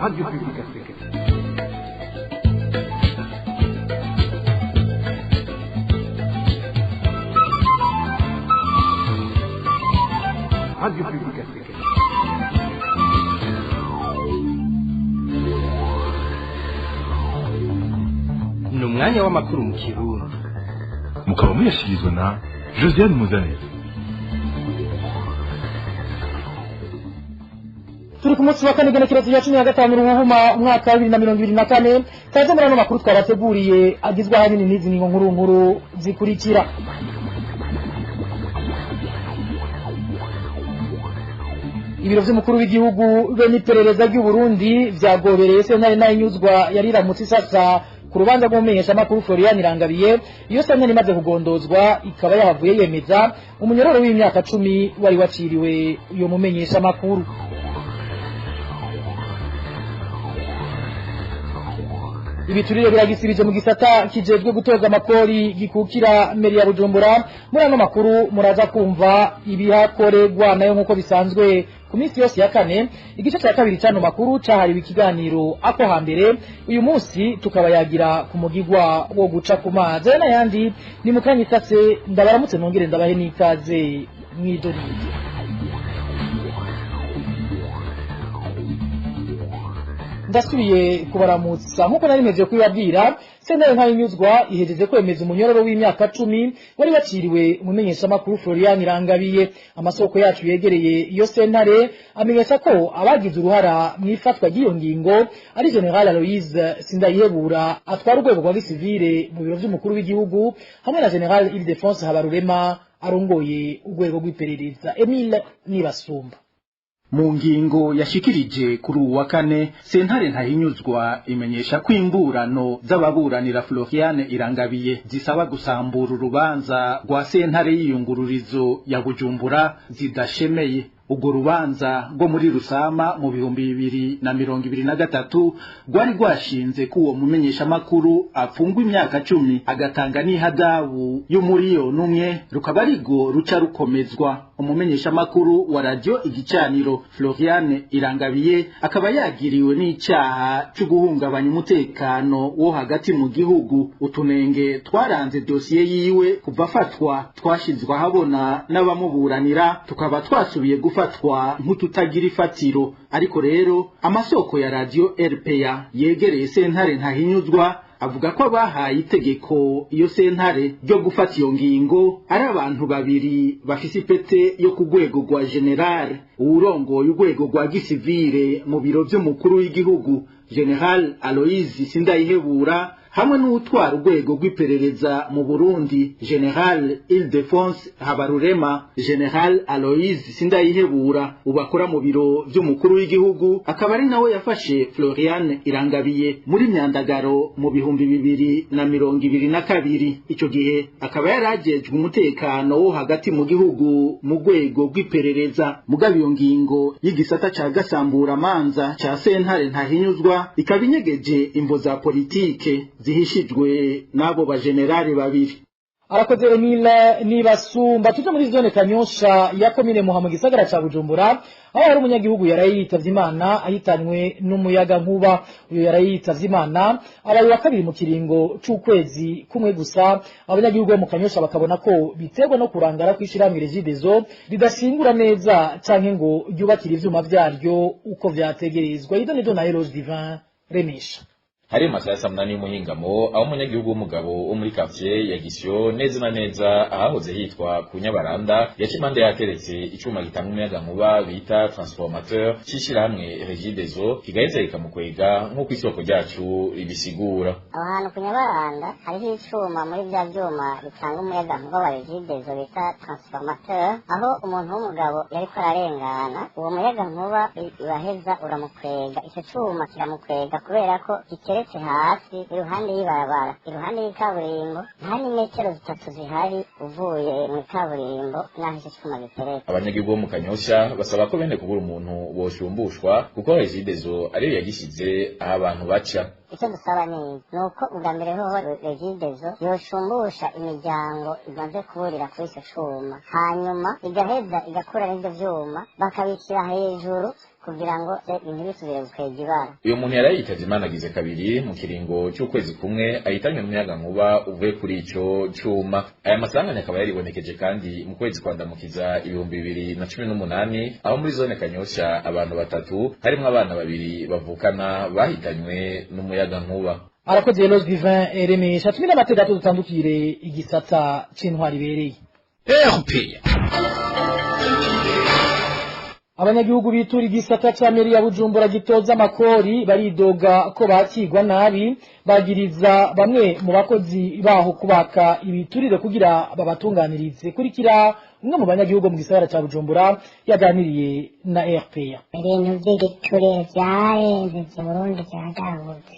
Radio Publique Africaine. Radio Publique Africaine. Ni umwanya w'amakuru mu Kirundi, mukaba muyashyikirizwa na Josiane Muzaneza. Turi ku munsi wa kane, igenekerezo rya 15 Ruhuhuma, umwaka wa 2024. Kaze muri ano makuru twabateguriye, agizwe ahanini n'izi ngingo nkuru nkuru zikurikira: Ibiro vy'umukuru w'igihugu be n'iperereza ry'u Burundi vyagobereye sentare Ntahinyuzwa yariramutse isasa ku rubanza rw'umumenyeshamakuru Florian Irangabiye. Iyo sentare imaze kugondozwa ikaba yahavuye yemeza umunyororo w'imyaka 10 wari waciriwe uyo mumenyeshamakuru. Ibiturire biragisibije mu gisata kijejwe gutoza amakori gikukira meri ya Bujumbura. Muri ano makuru muraza kumva ibihakorerwa. Nayo nk'uko bisanzwe ku minsi yose ya kane, igice cya kabiri cy'ano makuru cahariwe ikiganiro Ako Hambere. Uyu munsi tukaba yagira ku mugigwa wo guca ku mazi. Aya n'ayandi ni mu kanya isase. Ndabaramutse, nongere ndabahe n'ikaze mw'idonidi. Ndasubiye kubaramutsa. Nk'uko nari mpejeje kubibabwira, sentare Ntahinyuzwa ihejeje kwemeza umunyororo w'imyaka 10 wari waciriwe umumenyeshamakuru Florian Irangabiye. Amasoko yacu yegereye iyo sentare amenyesha ko abagize uruhara mu ifatwa ry'iyo ngingo ari Général Aloise Sindayihebura atwara urwego rwa gisivile mu biro vy'umukuru w'igihugu, hamwe na Général Ildefonse Habarurema arongoye urwego rw'iperereza. Emile Nibasumba. Mu ngingo yashikirije kuri uwu wa kane, sentare Ntahinyuzwa imenyesha ko imburano z'ababuranira Floriane Irangabiye zisaba gusambura urubanza rwa sentare y'iyungururizo ya Bujumbura zidashemeye. Urwo rubanza rwo muri Rusama mu 2023 rwari rwashinze ko uwo mumenyeshamakuru apfungwa imyaka 10, agatanga n'ihadabu y'umuriyoni umwe, rukaba arirwo ruca rukomezwa. Umumenyeshamakuru wa Radiyo Igicaniro Floriane Irangabiye akaba yagiriwe n'icaha co guhungabanya umutekano wo hagati mu gihugu. Utunenge twaranze dosiye yiwe kuva afatwa twashizwe ahabona n'abamuburanira, tukaba twasubiye gufatwa nk'ututagira ifatiro. Ariko rero amasoko ya Radiyo RPA yegereye sentare Ntahinyuzwa avuga ko abahaye itegeko iyo sentare ryo gufata iyo ngingo ari abantu babiri bafise ipete yo ku rwego rwa général: uwurongoye urwego rwa gisivile mu biro vy'umukuru w'igihugu, Général Aloise Sindayihebura, hamwe n'uwutwara urwego rw'iperereza mu Burundi, Général Ildefonse Habarurema. Général Aloise Sindayihebura ubakora mu biro vy'umukuru w'igihugu akaba ari nawe yafashe Florian Irangabiye muri myandagaro mu 2022. Ico gihe akaba yarajejwe umutekano wo hagati mu gihugu mu rwego rw'iperereza. Mugabo iyo ngingo y'igisata ca gasamburamanza ca sentare Ntahinyuzwa ikaba inyegeje imvo za politike zihishijwe n'abo bajenerali babiri. Arakoze Emile Nibasumba. Tuje muri zone Kanyosha ya komine Muha mu gisagara ca Bujumbura, aho hari umunyagihugu yaraye yitavye Imana ahitanywe n'umuyaga nkuba. Uyu yaraye yitavye Imana abaye wa kabiri mu kiringo c'ukwezi kumwe gusa. Abanyagihugu bo mu Kanyosha bakabona ko biterwa no kurangara kw'ishirahamwe Regideso ridashingura neza canke ngo ryubakire ivyuma vyaryo uko vyategerezwa. Ido na Eloge Divin Remesha. Hari mu masaha ya saa 8 y'umuhingamo, aho umunyagihugu w'umugabo wo muri quartier ya Gisyo, neza na neza ahahoze hitwa ku Nyabaranda, yaca impande yateretse icuma gitanga umuyagankuba bita transformateur c'ishirahamwe Regideso, kigaheza kikamukwega nk'uko isoko ryacu ribisigura. Aho hantu ku Nyabaranda hariho icuma muri bya vyuma bitanga umuyagankuba wa Regideso bita transformateur, aho umuntu w'umugabo yariko ararengana, uwo muyagankuba uraheza uramukwega, ico cuma kiramukwega, kubera ko giteretse hasi iruhande y'ibarabara, iruhande y'ikaburimbo. Nta n'imetero 3 zihari uvuye mu ikaburimbo n'aho ico cuma giteretse. Abanyagihugu bo mu Kanyosha basaba ko bene kubura umuntu boshumbushwa, kuko Regideso ariyo yagishize aho abantu baca. Icyo dusaba ni uko ubwa mbere hoho Regideso yoshumbusha imiryango imaze kuburira kuri icyo cuma, hanyuma igaheza igakura n'ibyo vyuma bakabishyira hejuru. Kugira ngo ntibisubire gukwega ibara. Uyu muntu yari yitavye Imana agize kabiri mu kiringo c'ukwezi kumwe ahitanywe n'umuyagankuba uvuye kuri ico cuma. Aya masanganya akaba yaribonekeje kandi mu kwezi kwa Ndamukiza 2018, aho muri zone Kanyosha abantu batatu harimwo abana babiri bavukana bahitanywe n'umuyagankuba. Arakoze Eloge Divin Remesha. Tumwe n'amategeko, dutandukire igisata c'intwari ibereye. RPA. Abanyagihugu bitura igisata ca mairie ya Bujumbura gitoza amakori baridoga ko bakigwa nabi. Bagiriza bamwe mu bakozi baho kubaka ibiturire kugira babatunganirize. Kurikira umwe mu banyagihugu mu gisagara ca Bujumbura yaganiriye na RPA. Ibintu by'igiturire byarenze, Burundi byaragabutse.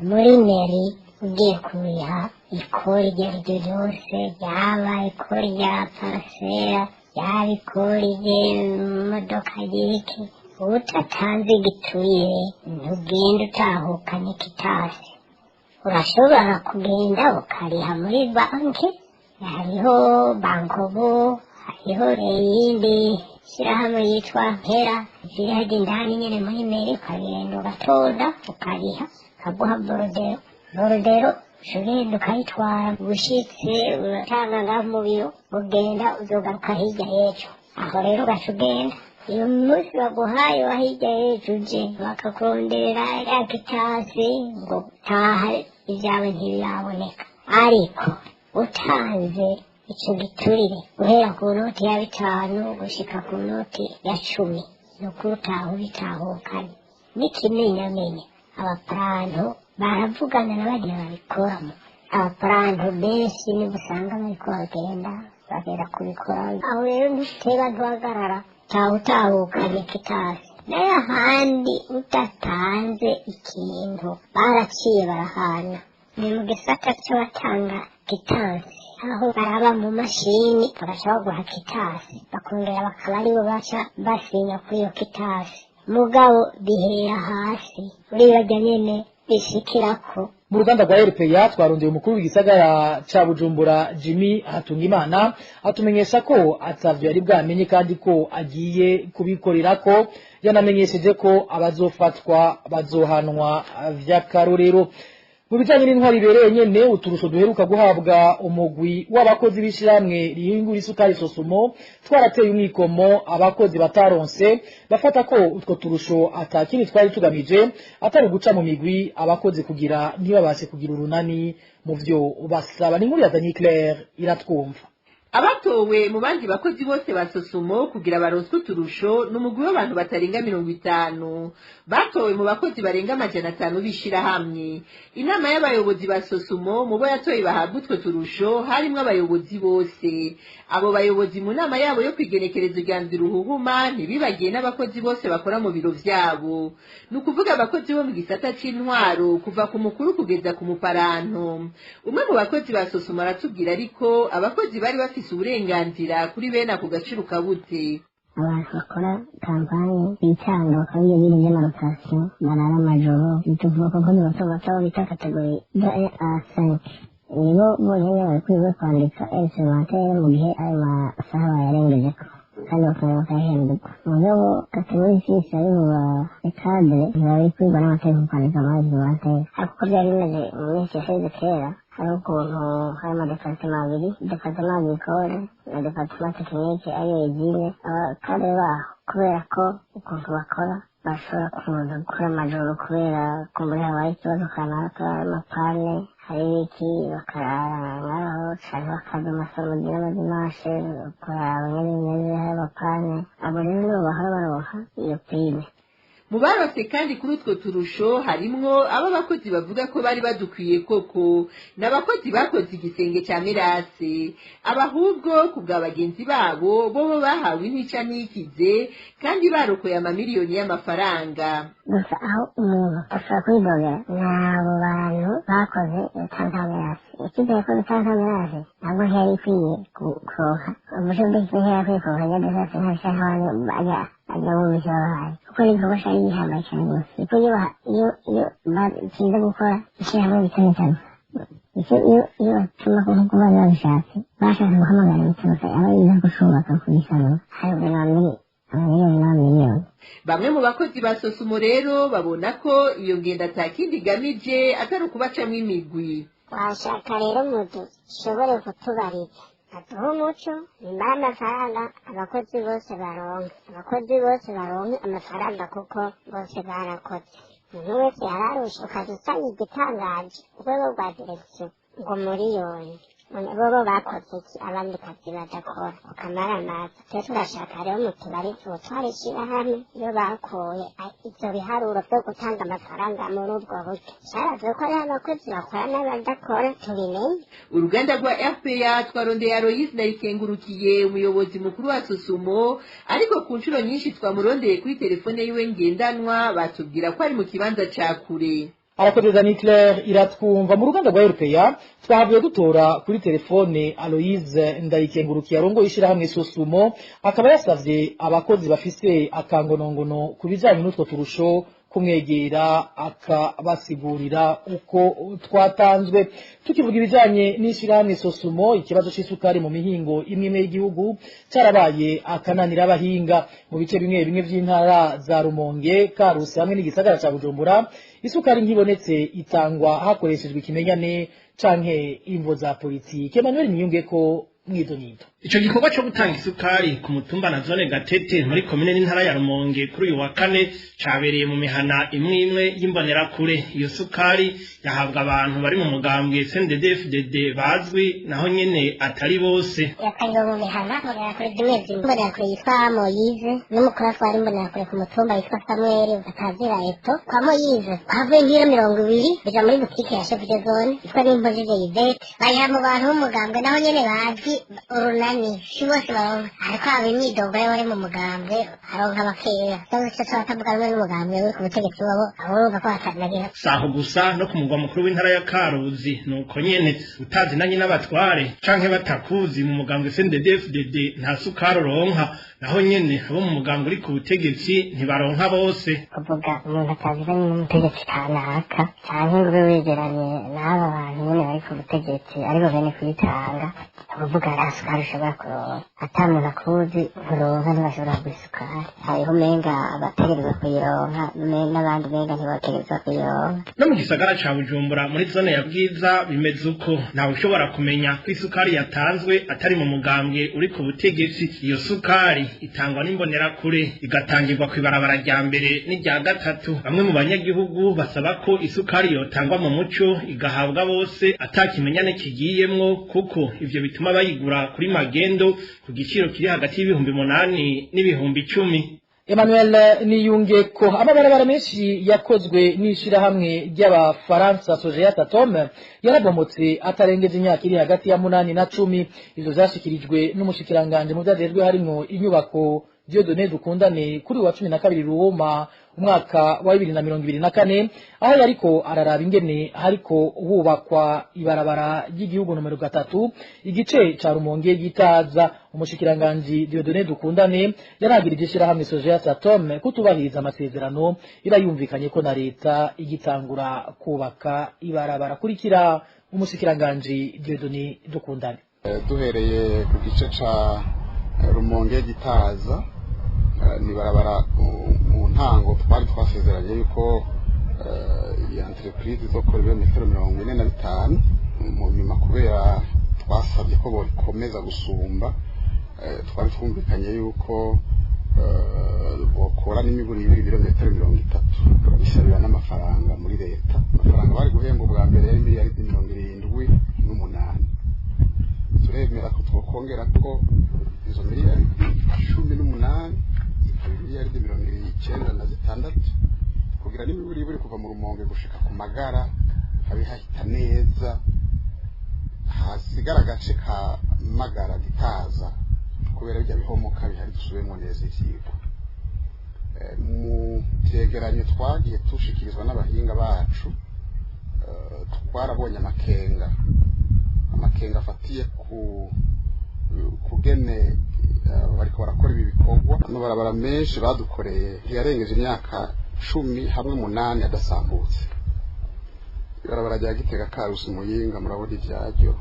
Muri mairie ugiye kuriha ikori iryo ari ryo ryose, ryaba ikori rya parcelle, ryaba ikori ry'imodoka, ry'iki, utatanze igiturire ntugenda utahukanye quittance. Urashobora kugenda ukariha muri banki, hariho Bancobu, hariho iyindi shyirahamwe yitwa Mpera, ziri harya indani nyene muri mairie. Ukagenda ugatonda, ukariha, ukaguha bordereau. Bordereau ugenda ukayitwara, ushitse uratanga ngaho mu biro, ugenda uzogaruka hirya y'ejo. Aho rero ugaca ugenda iyo munsi baguhaye wa hirya y'ejo, uje bakakurondera ya quittance ngo taha, ibyawe ntibiraboneka. Ariko utanze ico giturire, guhera ku noti ya 5 gushika ku noti ya 10, ni ukuri utaha ubitahukanye. N'ikimenyamenya, abaparanto baravugana na bariya babikoramo. Abaparanto benshi nibo usanga bariko bagenda bagera kubikora. Aho rero ntuteba, ntuhagarara, taha utahukanye quittance. Nayo ahandi udatanze ikintu, baraciye barahana. Ni mu gisata c'abatanga quittance, aho baraba mu mashini bagaca baguha quittance, bakongera bakaba aribo baca basinya kuri iyo quittance. Mugabo bihera hasi uribarya nyene bishikirako. Mu ruganda rwa RPA twarondeye umukuru w'igisagara ca Bujumbura Jimmy Hatungimana, atumenyesha ko atavyo yari bwamenye kandi ko agiye kubikorerako. Yanamenyesheje ko abazofatwa bazohanwa vy'akarorero. Mu bijanye n'intwari ibereye nyene, uturusho duheruka guhabwa umugwi w'abakozi b'ishirahamwe rihingura isukari Sosumo twarateye umwikomo abakozi bataronse. Bafata ko utwo turusho atakindi twari tugamije atari uguca mu migwi abakozi kugira ntibabashe kugira urunani mu vyo basaba. Ni inkuru yazanye Claire Iratwumva. Abatowe mu bandi bakozi bose ba Sosumo kugira baronswe uturusho ni umugwi w'abantu batarenga 50, batowe mu bakozi barenga 500 b'ishirahamwe. Inama y'abayobozi ba Sosumo, mu bo yatoye bahabwa utwo turusho harimwo abayobozi bose. Abo bayobozi mu nama yabo yo kwigenekerezo rya Ruhuhuma ntibibagiye n'abakozi bose bakora mu biro vyabo, ni ukuvuga abakozi bo mu gisata c'intwaro kuva ku mukuru kugeza ku muparanto. Umwe mu bakozi ba Sosumo aratubwira ariko abakozi bari bafise uburenganzira kuri bene ako gaciro kabute. Abantu bakora campagne bitanga, bakora ibyo bintu by'ama rotation, barara amajoro, tuvuga ko abakozi bato bato bita catégorie de A cinq nibo bonyine bakwiye kwandika supplémentaire mu gihe ayo masaha bayarengejeko, kandi bakaba bakayahemberwa. Mugabo catégorie six, ari mu ba cadre, ntibabikwirwa n'amategeko kwandika ama supplémentaire. Ariko uko byari bimeze mu minsi yashize kera, hari ukuntu hari ama département abiri, département agricole na département technique, ariyo usine. Aba cadre baho, kubera ko ukuntu bakora bashobora kuza gukora amajoro kubera kumbura habaye ikibazo kanaka, ama panne, hari ibiki, bakarara ngaho canke bakaza ama samedi n'ama dimanche kuraba ingene bimeze, hari ama panne. Abo rero nibo bahora baronka iyo prime. Mu barose kandi kuri utwo turusho harimwo abo abakozi bavuga ko bari badukwiye koko, n'abakozi bakoze igisenge ca Mirase. Abahubwo ku bwa bagenzi babo bobo bahawe intica ntikize kandi barokoye amamiliyoni y'amafaranga. Gusa aho umuntu ashobora kwidogera ni abo bantu bakoze tantamerasi. Ikipe yakoze tantamerasi ntabwo ntiyari ikwiye kuronka umushoferi, ntiyari akwiye kuronka nyadesasi nka nk'abantu ajya ajya mu buzima bahaye, kuko ni igikorwa cari gihambaye cane rwose. Kuko iyo batinze gukora ishyirahamwe bitandukanye, icyo iyo batuma kuko bari babishatse, bashatse guhamagara ibitaro aba yiza kucubaka kugisanura. Hari ubwa mbere Miliyoni n'amamiliyoni. Bamwe mu bakozi ba Sosumo rero babona ko iyo ngendo atakindi igamije atari ukubacamwo imigwi. Washaka rero mudushobore kutubariza, aduhe umuco nyuma y'amafaranga abakozi bose baronka, abakozi bose baronke amafaranga kuko bose barakoze. Umuntu wese yararusha, ukaza usanga igitangaje urwego rwa direction ngo miliyoni bobo bakoze iki, abandi kazi badakora ukamaramaza. Twe turashaka rero mutubarize utwara ishirahamwe iyo bakuye ivyo biharuro vyo gutanga amafaranga muri ubwo buryo. Caravye ko hariho abakozi bakora n'abadakora, tubimenye. Uruganda rwa RPA twarondeye Aloyse Ndayikengurukiye, umuyobozi mukuru wa Sosumo, ariko ku nshuro nyinshi twamurondeye kuri telefone yiwe ngendanwa batubwira ko ari mu kibanza ca kure. Arakoze Dani Claire Iratwumva. Mu ruganda rwa RPA twahavuye dutora kuri telefone Aloise Ndayikengurukiye arongoye ishirahamwe Sosumo, akaba yasavye abakozi bafise akangonongono ku bijanye n'utwo turusho kumwegera akabasigurira uko twatanzwe. Tukivuga ibijanye n'ishirahamwe Sosumo, ikibazo c'isukari mu mihingo imwe imwe y'igihugu carabaye akananira abahinga. Mu bice bimwe bimwe vy'intara za Rumonge, Karusi hamwe n'igisagara ca Bujumbura, isukari nkibonetse itangwa hakoreshejwe ikimenyane canke imvo za politike. Emmanuel Niyungeko mwidonido. Ico gikorwa co gutanga isukari ku mutumba na zone Gatete muri komine n'intara ya Rumonge kuri uyu wa kane cabereye mu mihana imwe imwe y'imbonerakure. Iyo sukari yahabwa abantu bari mu mugambwe CNDD-FDD bazwi, naho nyene atari bose. Yakariwe mu mihana imbonerakure zimwe zimwe, imbonerakure yitwa Moyize n'umukuru atwara imbonerakure ku mutumba yitwa Samuel batazira Eto. Kwa Moyize havuye nk'ibiro 20 bija muri butike ya chef de zone yitwa Nimpojije Yvette, bayiha mu bantu b'umugambwe naho nyene bazwi urunani, si bose baronka. Ariko haba imyidogo y'abari mu mugambwe aronka bakeya, cyangwa se abatavuga rumwe n'umugambwe uri ku butegetsi wabo urumva ko batanagira. Saho gusa, no ku mugwa mukuru w'intara ya Karuzi nuko nyene, utazi nanye n'abatware canke batakuzi mu mugambwe CNDD-FDD nta sukari uronka. Naho nyene abo mu mugambwe uri ku butegetsi ntibaronka bose. Kuvuga umuntu ataziranye n'umutegetsi kanaka canke ngo ube wegeranye n'aba bantu nyene bari ku butegetsi aribo bene kuyitanga, kuvuga nta sukari ushobora kuronka. Ata muntu akuzi nturonka, ntibashobora kuguha isukari. Hariho umenga abategerezwa kuyironka n'abandi umenga ntibategerezwa kuyironka. No mu gisagara ca Bujumbura muri zone ya Bwiza bimeze uko. Ntawe ushobora kumenya ko isukari yatanzwe atari mu mugambwe uri ku butegetsi. Iyo sukari itangwa n'imbonerakure, igatangirwa kw'ibarabara rya mbere n'irya gatatu. Bamwe mu banyagihugu basaba ko isukari yotangwa mu muco, igahabwa bose ata kimenyane kigiyemwo, kuko ivyo bituma bayigura kuri magendo ku giciro kiri hagati y'8,000 n'10,000. Emmanuel Niyungeko. Amabarabara menshi yakozwe n'ishirahamwe ry'abafaransa Sogea Satom yarabomotse atarengeje imyaka iri hagati ya 8 na 10. Ivyo vyashikirijwe n'umushikiranganje mu vyajejwe harimwo inyubako Dieudonné Dukundane kuri wa 12 Ruhuma umwaka wa 2024, aho yariko araraba ingene hariko hubakwa ibarabara ry'igihugu nomero 3 igice ca Rumonge Gitaza. Umushikiranganji Dieudonné Dukundane yaragirije ishirahamwe Sogea Satom kutubahiriza amasezerano iba yumvikanye ko na leta igitangura kubaka ibarabara. Kurikira umushikiranganji Dieudonné Dukundane. Duhereye ku gice ca Rumonge Gitaza, ni barabara mu ntango twari twasezeranye yuko iyi entreprise izokora ibirometero 45. Mu nyuma kubera twasabye ko bokomeza gusumba, twari twumvikanye yuko bokora n'imiburi ibiri ibirometero 30, turabisabira n'amafaranga muri leta. Amafaranga bari guhemba ubwa mbere yari miliyaridi 78, turemera ko twokongera ko izo miliyaridi 18 zikaba miliyaridi 96, kugira n'imiburi iburi kuva mu Rumonge gushika ku Magara habe hahita neza, hasigara agace ka Magara Gitaza kubera bijya bihomoka bihari dusubiremo neza ivyigwa. Mu vyegeranyo twagiye tushikirizwa n'abahinga bacu, twarabonye amakenga afatiye ku kugene bariko barakora ibi bikorwa. Amabarabara menshi badukoreye ntiyarengeje imyaka 10 hamwe 8 adasambutse. Ibarabara rya Gitega Karusi Muyinga murabona ivyaryo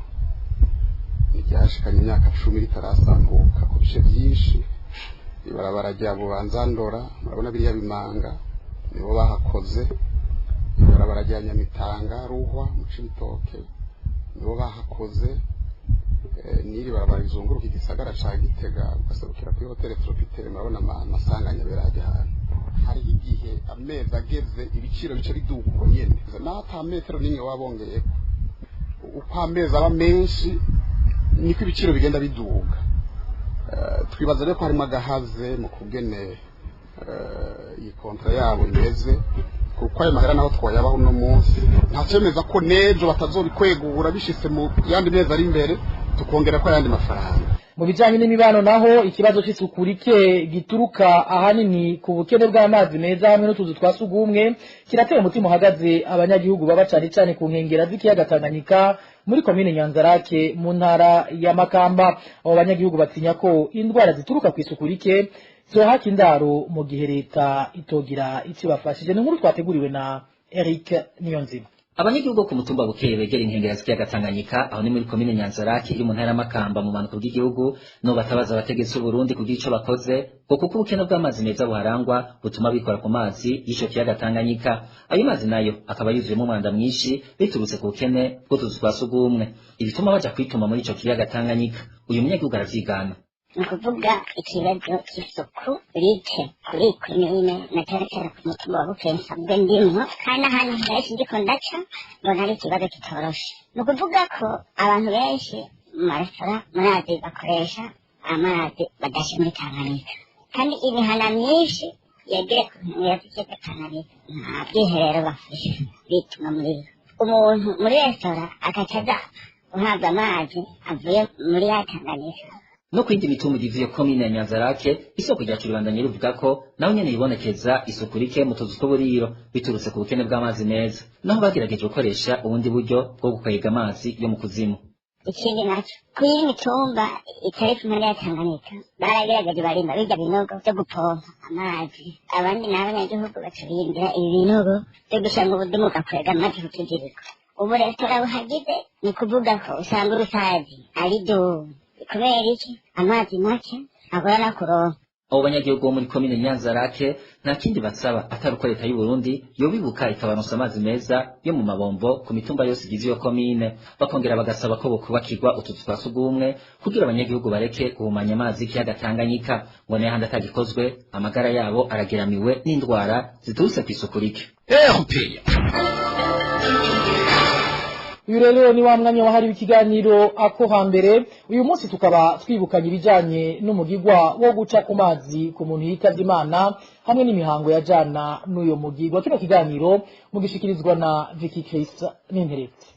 ntiryashikanye imyaka 10 ritarasambuka ku bice vyinshi. Ibarabara rya Bubanza Ndora, murabona biriya bimanga, nibo bahakoze. Ibarabara rya Nyamitanga Ruhwa mu Cibitoke, nibo bahakoze. N'iri barabara rizunguruka igisagara ca Gitega ugaserukira kuri hoteli Tropicale, murabona amasanganya abera hajya ahantu. Hariho igihe amezi ageze ibiciro bica biduga uko nyene, n'ata metero n'imwe wabongeyeko. Uko amezi aba menshi niko ibiciro bigenda biduga. Twibaza rero ko harimo agahaze mu kugene iyi kontra yabo imeze, kuko ayo mahera naho twayabaho uno munsi nta cemeza ko n'ejo batazobikwegura, bishitse mu yandi mezi ari imbere tukongera ko ayandi mafaranga. Mu bijanye n'imibano naho, ikibazo c'isuku rike gituruka ahanini ku bukene bw'amazi meza hamwe n'utuzu twa sugumwe kirateye umutima uhagaze abanyagihugu baba cane cane ku nkengera z'ikiyaga Tanganyika muri komine Nyanzarake mu ntara ya Makamba. Abo banyagihugu batinya ko indwara zituruka kw'isuku rike zohaka indaro mu gihe leta itogira icibafashije. Ni inkuru twateguriwe na Eric Niyonzima. Abanyagihugu ku mutumba Bukeye begera inkengera z'ikiyaga Tanganyika, aho ni muri komine Nyanzarake iri mu ntara y'Amakamba mu manuko bw'igihugu, no batabaza abategetsi b'u Burundi kugira ico bakoze ngo kuko ubukene bw'amazi meza buharangwa butuma bikora ku mazi y'ico kiyaga Tanganyika. Ayo mazi nayo akaba yuzuyemo umwanda mwinshi biturutse ku bukene bw'utuzu twa sugumwe, ibituma baja kwituma muri ico kiyaga Tanganyika. Uyu munyagihugu aravyigana. Ni ukuvuga ikibazo cy'isuku rike kuri komine na cyane cyane ku mutumba wa Bukeye nsanzwe ndimwo, kandi n'ahantu henshi ndiko ndaca mbona ari ikibazo kitoroshe. Ni ukuvuga ko abantu benshi mu maresitora murazi bakoresha amazi badashe muri Tanganyika, kandi imihana myinshi yegere ku nkengera z'ikiyaga Tanganyika nta bwiherero bafise, bituma muri umuntu muri resitora agaca aza guhabwa amazi avuye muri ya Tanganyika. No kwindi mitumba igize iyo komine ya Nyanzarake, isoko ryacu ribandanye rivuga ko naho nyene yibonekeza isuku rike mu tuzu tw'uburiro biturutse ku bukene bw'amazi meza, naho bagerageje gukoresha ubundi buryo bwo gukwega amazi yo mu kuzimu. Ikindi naco, kuri iyi mitumba itari ku mpande ya Tanganyika baragerageje barimba birya binogo vyo gupompa amazi, abandi n'abanyagihugu baca bimbira ibi binogo vyo gushira ubudumu ugakwega amazi ku kiziriko. Ubu resitora buhagize ni ukuvuga ko usanga urusazi ari dubu kubera iki amazi make agorana kuronka. Abo banyagihugu bo muri komine Nyanzarake nta kindi basaba atari uko leta y'u Burundi yobibuka ikabaronsa amazi meza yo mu mabombo ku mitumba yose igize iyo komine, bakongera bagasaba ko bokubakirwa utuzu twa sugumwe kugira abanyagihugu bareke guhumanya amazi y'ikiyaga Tanganyika, ngo n'ayahandi atagikozwe amagara yabo arageramiwe n'indwara ziturutse kw'isuku rike. Uyu rero ni wa mwanya wahariwe ikiganiro ako hambere. Uyu munsi tukaba twibukanye ibijanye n'umugigwa wo guca ku mazi ku muntu yitavye Imana hamwe n'imihango yajana n'uyo mugigwa. Kino kiganiro mugishikirizwa na Vicky Chris Ninteretse.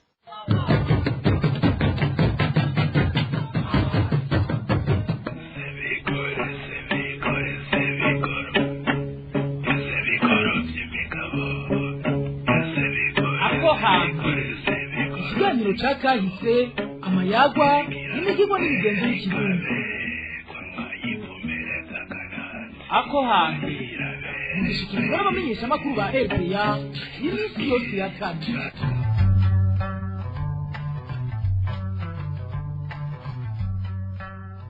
Ako hambere, ikiganiro ca kahise, amayagwa n'imihigo n'imigenzo y'ikirundi. Ako hambere mugishikirizwa n'abamenyeshamakuru ba RPA iminsi yose ya kane.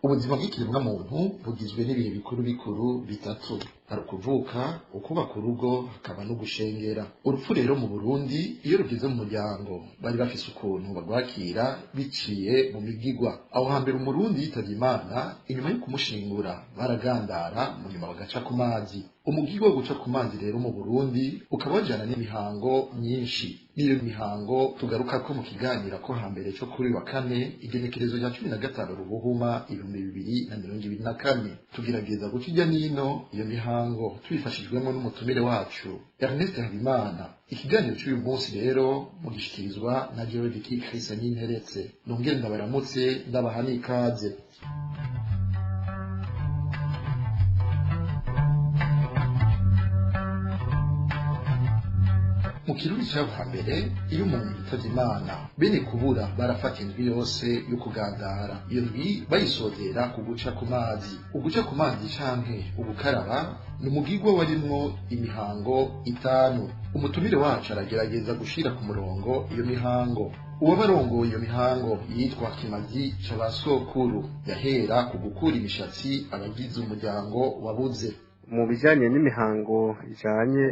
Ubuzima bw'ikiremwamuntu bugizwe n'ibihe bikuru bikuru bitatu: hari ukuvuka, ukubaka urugo, hakaba no gushengera. Urupfu rero mu Burundi iyo rugeze mu muryango bari bafise ukuntu bagwakira biciye mu migigwa. Aho hambere Umurundi yitavye Imana, inyuma yo kumushingura baragandara, mu nyuma bagaca ku mazi. Umugigwa wo guca ku mazi rero mu Burundi ukaba wajana n'imihango myinshi. Niyo mihango tugaruka ko mu kiganiro ko hambere cyo kuri wa kane, igenekerezo rya 15 Ruhuhuma 2024. Tugerageza guca irya nino iyo mihango tubifashijwemo n'umutumire wacu Ernest Habimana. Ikiganiro cy'uyu munsi rero mugishikirizwa na jewe Vicky Chris Ninteretse. Nongere ndabaramutse, ndabaha n'ikaze. Mu Kirundi cy'aho hambere, iyo umuntu yitavye Imana, bene kubura barafata indwi yose yo kugandara. Iyo ndwi bayisozera ku guca ku mazi. Uguca ku mazi canke ugukaraba ni umugigwa warimwo imihango itanu. Umutumire wacu aragerageza gushira ku murongo iyo mihango. Uwabarongoye iyo mihango yitwa Kimazi c'abasokuru, yahera ku gukura imishatsi abagize umuryango wabuze. Mu bijyanye n'imihango ijanye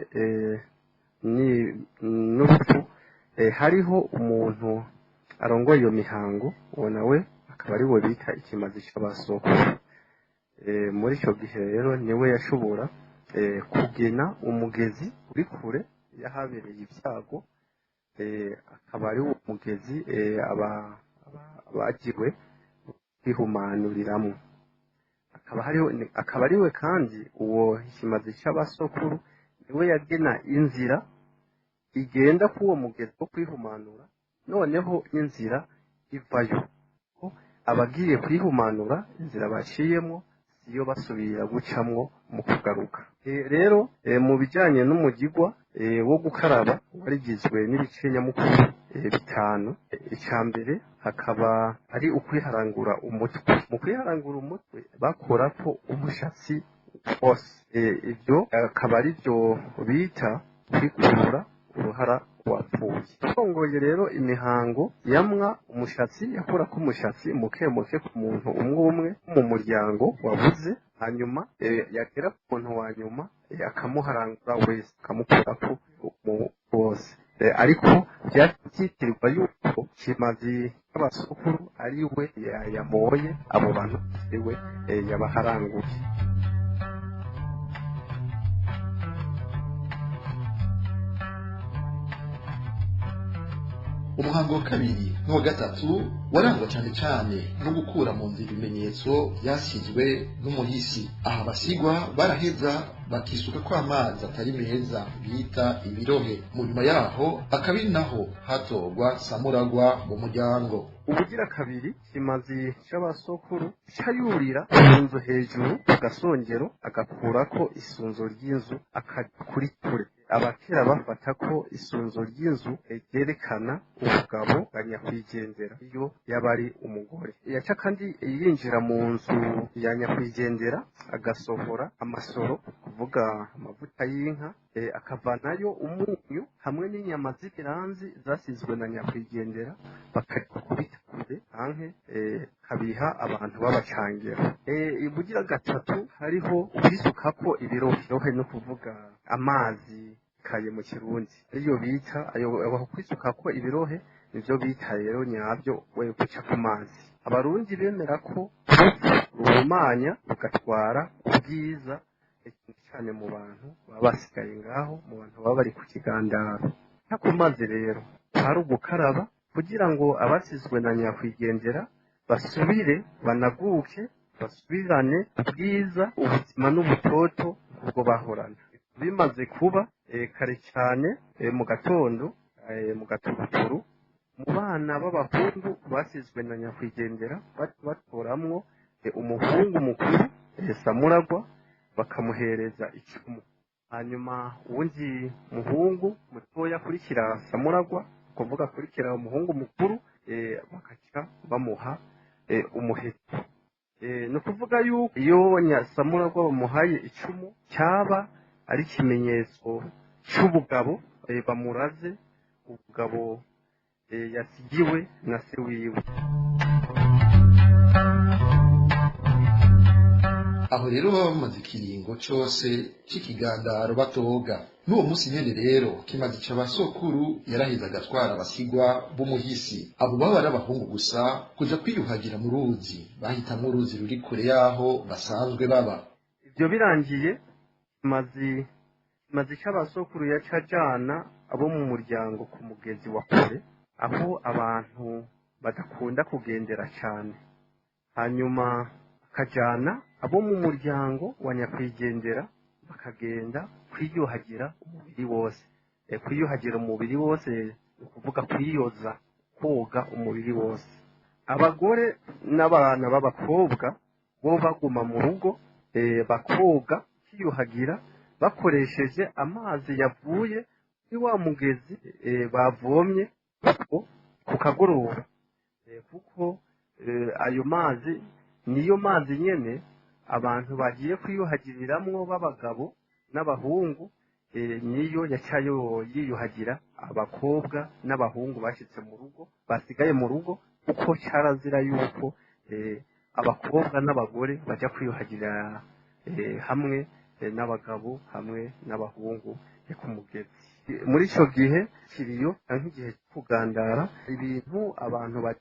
n'urupfu, hariho umuntu arongoye iyo mihango, uwo nawe akaba ari we bita ikimazi c'abasokuru. Muri icyo gihe rero niwe yashobora kugena umugezi uri kure y'ahabereye ibyago, akaba ari wo mugezi abagiwe kwihumanuriramwo. Akaba ariwe kandi uwo kimazi c'abasokuru niwe yagena inzira igenda k'uwo mugezi wo kwihumanura, noneho n'inzira ivayo. Abagiye kwihumanura inzira baciyemwo siyo basubira gucamwo mu kugaruka. Rero mu bijanye n'umugigwa wo gukaraba warigizwe n'ibice nyamukuru bitanu. Ica mbere hakaba ari ukwiharangura umutwe. Mu kwiharangura umutwe bakorako umushatsi wose. Ibyo akaba ari byo bita kwikurura uruhara wapfuye. Urongoye rero imihango yamwa umushatsi, yakurako umushatsi muke muke ku muntu umwe umwe mu muryango wabuze, hanyuma yagera ku muntu wa nyuma akamuharangura wese, akamukurako wose. Ariko byatitirwa yuko Kimazi c'abasokuru ari we yamoye abo bantu, ari we yabaharanguye. Umuhango wa kabiri n'uwa gatatu warangwa cyane cyane no gukura mu nzira ibimenyetso byasizwe n'umuhisi. Aha abasigwa baraheza bakisuka ko amazi atari meza bita ibirohe. Mu nyuma yaho akaba ari naho hatorwa samuragwa mu muryango. Ubugira kabiri, Kimazi c'abasokuru cayurira ku nzu hejuru ku gasongero, agakurako isunzo ry'inzu akajya kuri kure. Abakera bafata ko isunzo ry'inzu ryerekana ubugabo bwa nyakwigendera iyo yaba ari umugore. Yaca kandi yinjira mu nzu ya nyakwigendera agasohora amasoro, kuvuga amavuta y'inka, akavanayo umunyu hamwe n'inyama z'ibiranzi zasizwe na nyakwigendera, bakajya kubita kure canke kabiha abantu b'abacangero. Ubugira gatatu hariho ukwisukako ibirohe, no kuvuga amazi kaye mu Kirundi, ariyo bita ayo kwisukako ibirohe, nivyo bita rero nyabyo we guca ku mazi. Abarundi bemera ko ruhumanya rugatwara ubwiza cyane mu bantu baba basigaye ngaho, mu bantu baba bari ku kigandaro. Ku mazi rero hari ugukaraba kugira ngo abasizwe na nyakwigendera basubire banaguke, basubirane ubwiza, ubuzima n'ubutoto ubwo bahorana. Bimaze kuba kare cyane mu gatondo, mu gaturuturu, mu bana b'abahungu basizwe na nyakwigendera batoramwo umuhungu mukuru Samuragwa, bakamuhereza icumu. Hanyuma uwundi muhungu mutoya akurikira Samuragwa, kuvuga akurikira umuhungu mukuru, bakaca bamuha umuheto. Ni ukuvuga yuko iyo Samuragwa bamuhaye icumu cyaba ari ikimenyetso c'ubugabo bamuraze, ubugabo yasigiwe na se wiwe. Aho rero baba bamaze ikiringo cose c'ikigandaro batoga. N'uwo munsi nyene rero Kimazi c'abasokuru yaraheze agatwara abasigwa b'umuhisi. Abo baba ari abahungu gusa kuja kwiyuhagira mu ruzi, bahitamwo uruzi ruri kure yaho basanzwe baba. Ivyo birangiye, Kimazi c'abasokuru yaca ajana abo mu muryango ku mugezi wa kure, aho abantu badakunda kugendera cane. Hanyuma akajana abo mu muryango wa nyakwigendera bakagenda kwiyuhagira umubiri wose. Kwiyuhagira umubiri wose ni ukuvuga kwiyoza, koga umubiri wose. Abagore n'abana b'abakobwa bo baguma mu rugo, bakoga kwiyuhagira bakoresheje amazi yavuye kuri wa mugezi bavomye ku kagoroba, kuko ayo mazi niyo mazi nyene abantu bagiye kwiyuhagiriramwo b'abagabo n'abahungu Niyo yaca yiyuhagira abakobwa n'abahungu bashitse mu rugo, basigaye mu rugo, kuko carazira yuko abakobwa n'abagore baja kwiyuhagira hamwe n'abagabo hamwe n'abahungu ku mugezi. Muri ico gihe kiriyo canke igihe cyo kugandara, ibintu abantu bari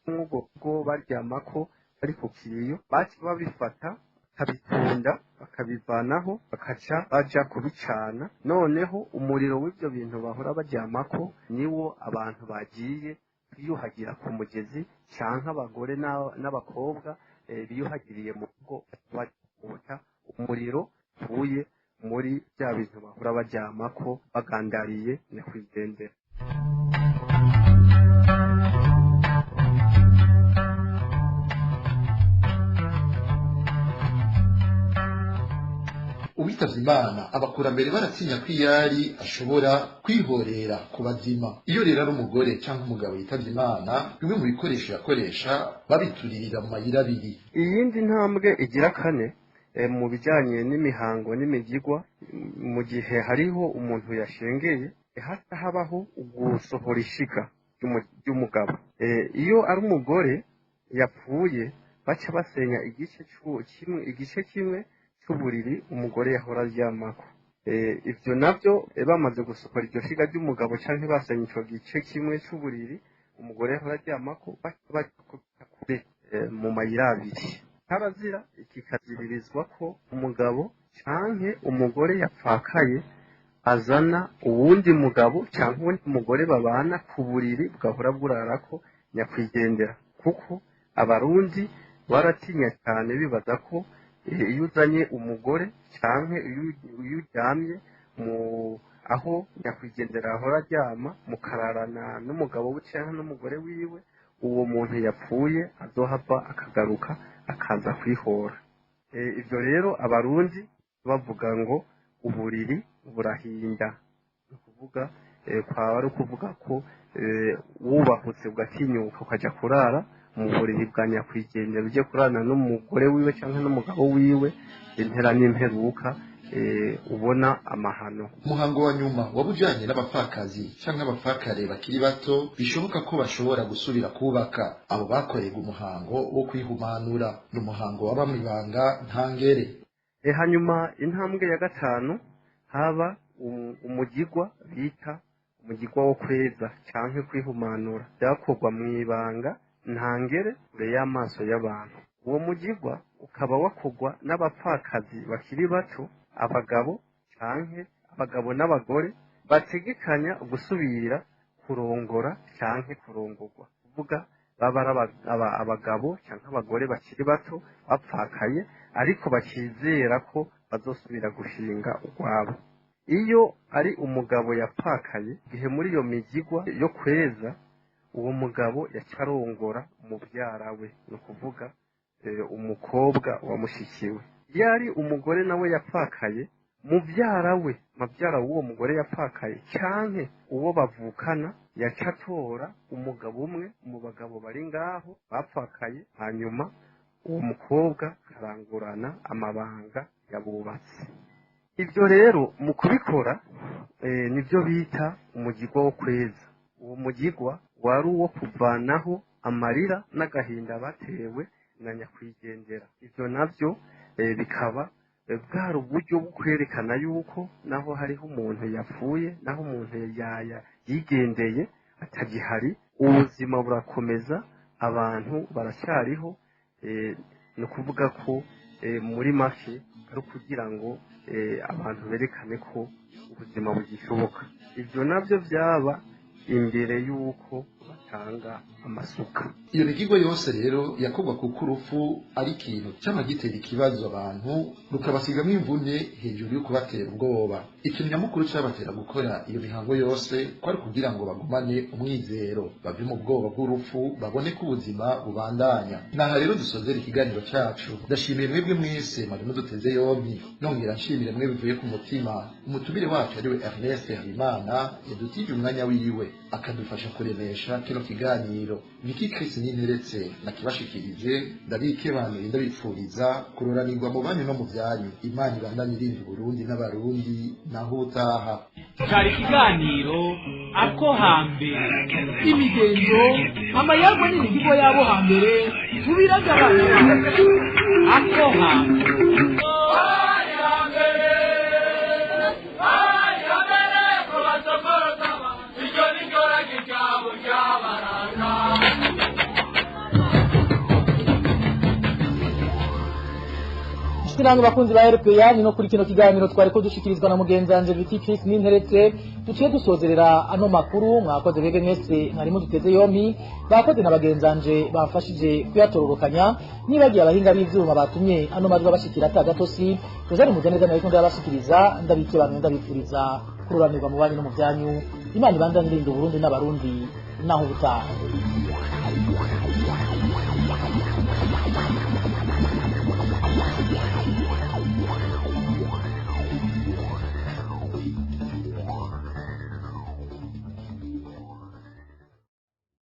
baryamako bari ku kiriyo baca babifata bakabitunda, bakabivanaho, bakaca baja kubicana. Noneho umuriro w'ivyo bintu bahora baryamako niwo abantu bagiye kwiyuhagira ku mugezi canke abagore n'abakobwa biyuhagiriye mu rugo bakota umuriro uvuye muri bya bintu bahora baryamako bagandariye nyakwigendera. Uwitavye Imana, abakurambere baratinya ko iyari ashobora kwihorera ku bazima. Iyo rero ari umugore cyangwa umugabo yitavye Imana, bimwe mu bikoresho yakoresha babituririra mu mayira abiri. Iyindi ntambwe igira kane mu bijyanye n'imihango n'imigigwa, mu gihe hariho umuntu yashengeye, hata habaho gusohora ishiga ry'umugabo. Iyo ari umugore yapfuye, baca basenya igice kimwe cy'uburiri umugore yahora aryamako. Ibyo nabyo bamaze gusohora iryo shiga ry'umugabo cyangwa basenya icyo gice kimwe cy'uburiri umugore yahora aryamako, baca kure mu mayira abiri. Karazira kikaziririzwa ko umugabo canke umugore yapfakaye azana uwundi mugabo canke uwundi mugore babana ku buriri bwahora burarako nyakwigendera, kuko Abarundi baratinya cyane, bibaza ko iyo uzanye umugore canke iyo uryamye mu aho nyakwigendera ahora aryama, mukararana n'umugabo we canke n'umugore wiwe, uwo muntu yapfuye azohava akagaruka akaza kwihora. Ibyo rero Abarundi bavuga ngo uburiri burahinda, ni ukuvuga kwaba ari ukuvuga ko wubahutse ugatinyuka ukajya kurara mu buriri bwa nyakwigendera, ujye kurarana n'umugore wiwe cyangwa n'umugabo wiwe, impera n'imperuka ubona amahano. Umuhango wa nyuma waba ujanye n'abapfakazi canke abapfakare bakiri bato bishoboka ko bashobora gusubira kubaka. Abo bakorerwa umuhango wo kwihumanura, ni umuhango waba mw'ibanga ntangere. Hanyuma intambwe ya gatanu haba umugigwa bita umugigwa wo kweza canke kwihumanura, byakorwa mw'ibanga ntangere kure y'amaso y'abantu. Uwo mugigwa ukaba wakorwa n'abapfakazi bakiri bato, abagabo canke abagabo n'abagore bategekanya gusubira kurongora canke kurongorwa, kuvuga baba ari abagabo canke abagore bakiri bato bapfakaye ariko bakizera ko bazosubira gushinga urwabo. Iyo ari umugabo yapfakaye, igihe muri iyo migigwa yo kweza, uwo mugabo yaca arongora mubyara we, ni ukuvuga umukobwa wa mushikiwe. Iyo ari umugore nawe yapfakaye, mubyara we, mubyara w'uwo mugore yapfakaye canke uwo bavukana, yaca atora umugabo umwe mu bagabo bari ngaho bapfakaye, hanyuma uwo mukobwa akarangurana amabanga yabubatse. Ibyo rero mu kubikora nibyo bita umugigwa wo kweza. Uwo mugigwa wari uwo kuvanaho amarira n'agahinda batewe na nyakwigendera. Ibyo nabyo bikaba bwari uburyo bwo kwerekana yuko naho hariho umuntu yapfuye, naho umuntu yigendeye atagihari, ubuzima burakomeza, abantu baracyariho. Ni ukuvuga ko muri make ari ukugira ngo abantu berekane ko ubuzima bugishoboka. Ibyo nabyo byaba imbere y'uko batanga amasuka. Iyo migigwa yose rero yakorwa kuko urupfu ari ikintu cyama gitera ikibazo abantu, rukabasigamwo imvune hejuru yo kubatera ubwoba. Ikintu nyamukuru cyabatera gukora iyo mihango yose kwari kugira ngo bagumane umwizero, bave mu bwoba bw'urupfu, babone ko ubuzima bubandanya. Naha rero dusozera ikiganiro cyacu. Ndashimiye mwebwe mwese mwari muduteze yompi, nongera nshimire mwe bivuye ku mutima umutumire wacu ariwe Ernest Habimana yadutije umwanya wiwe akadufasha kuremesha kino kiganiro. Viki Chris Ninteretse nakibashikirije, ndabikebanuye, ndabipfuriza kuroranirwa mu banyu no mu byanyu. Imana ibandanye irinda Uburundi n'Abarundi. Naho utaha. Cari ikiganiro Ako Hambere, imigenzo, amayagwa n'imihigo y'abo hambere tubiragabana. Ako Hambere. Inshuti namwe bakunzi ba RPA, ni no kuri kino kiganiro twari ko dushikirizwa na mugenzi wanje Viki Chris Ninteretse duciye dusozerera ano makuru. Mwakoze bebe mwese mwarimu duteze yompi, bakoze na bagenzi banje bamfashije kuyatororokanya, nibagiye abahinga b'ivyuma batumye ano majwi abashikira atagatosi. Tuzari mugeneza nariko ndabashikiriza, ndabike abantu, ndabipfuriza kururanirwa mu banyu no mu vyanyu. Imana ibandanye irinda Uburundi n'Abarundi. Naho ubutaha.